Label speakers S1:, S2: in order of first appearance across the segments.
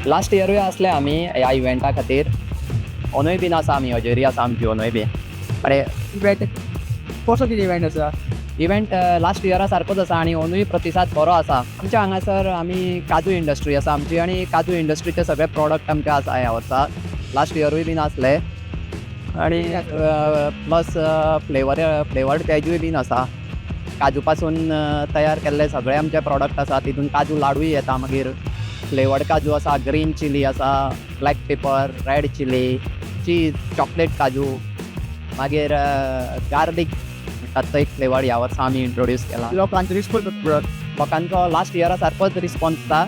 S1: Last इयरूय आसले आमी ह्या इव्हेंटा खातीर. अंदूय बीन आसा आमी, हजेरी आसा आमची अंदूय बी. आनी
S2: इव्हेंट कसो कितें इव्हेंट आसा?
S1: इव्हेंट लास्ट इयरा सारकोच आसा आनी अंदूय प्रतिसाद बरो आसा. आमच्या हांगासर आमी काजू इंडस्ट्री आसा आमची आनी काजू इंडस्ट्रीचे सगळे प्रॉडक्ट आमचे आसा ह्या वर्सा. लास्ट इयरूय बीन आसले आनी प्लस फ्लेवर्ड काजूय बीन आसा. काजू पासून तयार केल्ले सगळे आमचे प्रॉडक्ट आसा. तितून काजू लाडूय येता, मागीर फ्लेवर्ड काजू आसा, ग्रीन चिली आसा, black pepper, red chilli, cheese, chocolate काजू, मागीर गार्लीक म्हणटात तो एक फ्लेवर ह्या वर्सा आमी इंट्रोड्यूस केला.
S2: लोकांचो रिस्पोन्स?
S1: लोकांचो लास्ट इयरा सारकोच रिस्पॉन्स आसा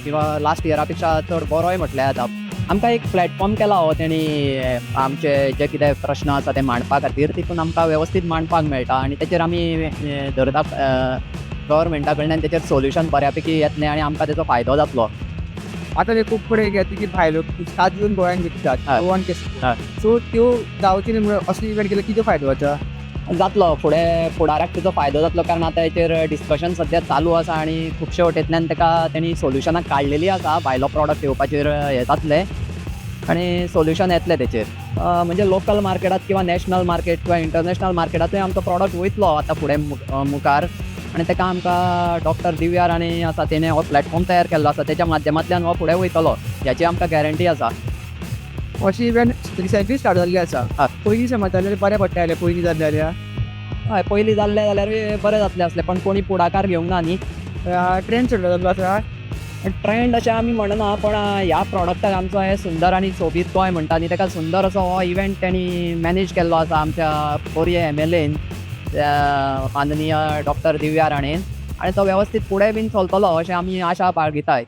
S1: किंवा लास्ट इयरा पेक्षा चड बरोय म्हटल्यार जाता. आमकां एक प्लॅटफॉर्म केला हो तेणी आमचे जे कितें प्रश्न आसा ते मांडपा खातीर. तितून आमकां वेवस्थीत मांडपाक मेळटा आनी तेचेर आमी धरता गव्हर्मेंटा कडल्यान तेचेर सोल्युशन बऱ्या पैकी येतलें आनी आमकां तेचो फायदो जातलो.
S2: आतां ते खूब कडेन घेता की भायलो काजू येवन गोंयांत विकतात, गोवन केस. सो त्यो जावचे न्ही म्हणून असले इव्हेंट केल्यार कितें फायदो जाता?
S1: जातलो, फुडें फुडाराक तेचो फायदो जातलो, कारण आतां हेचेर डिस्कशन सद्या चालू आसा आनी खुबशे वटेंतल्यान तेका तेणी सोल्युशनां काडलेलीं आसा. भायलो प्रॉडक्ट येवपाचेर हें जातलें आनी सोल्युशन येतलें तेचेर. म्हणजे लोकल मार्केटात किंवा नॅशनल मार्केट किंवा इंटरनॅशनल मार्केटांतूय आमचो प्रॉडक्ट वयतलो आतां फुडें मुखार आनी तेका आमकां डॉक्टर दिव्या राणे आसा, तेणें हो प्लॅटफॉर्म तयार केल्लो आसा, तेच्या माध्यमांतल्यान हो फुडें वयतलो हेची आमकां गॅरंटी आसा.
S2: अशे इव्हेंट रिसेंटली स्टार्ट जाल्ले आसा. पयलीं समज जाल्यार बरें पडटालें, पयलीं जाल्लें जाल्यार.
S1: हय, पयलीं जाल्लें जाल्यारूय बरें जातलें आसलें, पण कोणी फुडाकार घेवंक ना न्ही.
S2: ट्रेंड सुरू जाल्लो आसा.
S1: ट्रेंड अशें आमी म्हणना, पण ह्या प्रॉडक्टाक आमचो हें सुंदर आनी सोबीत गोंय म्हणटा न्ही, तेका सुंदर असो हो इव्हेंट तेणी मॅनेज केल्लो आसा आमच्या बोरये एमएलएन माननीय डॉक्टर दिव्या राणेन आनी तो वेवस्थीत फुडें बीन चलतलो अशें आमी आशा बाळगिताय.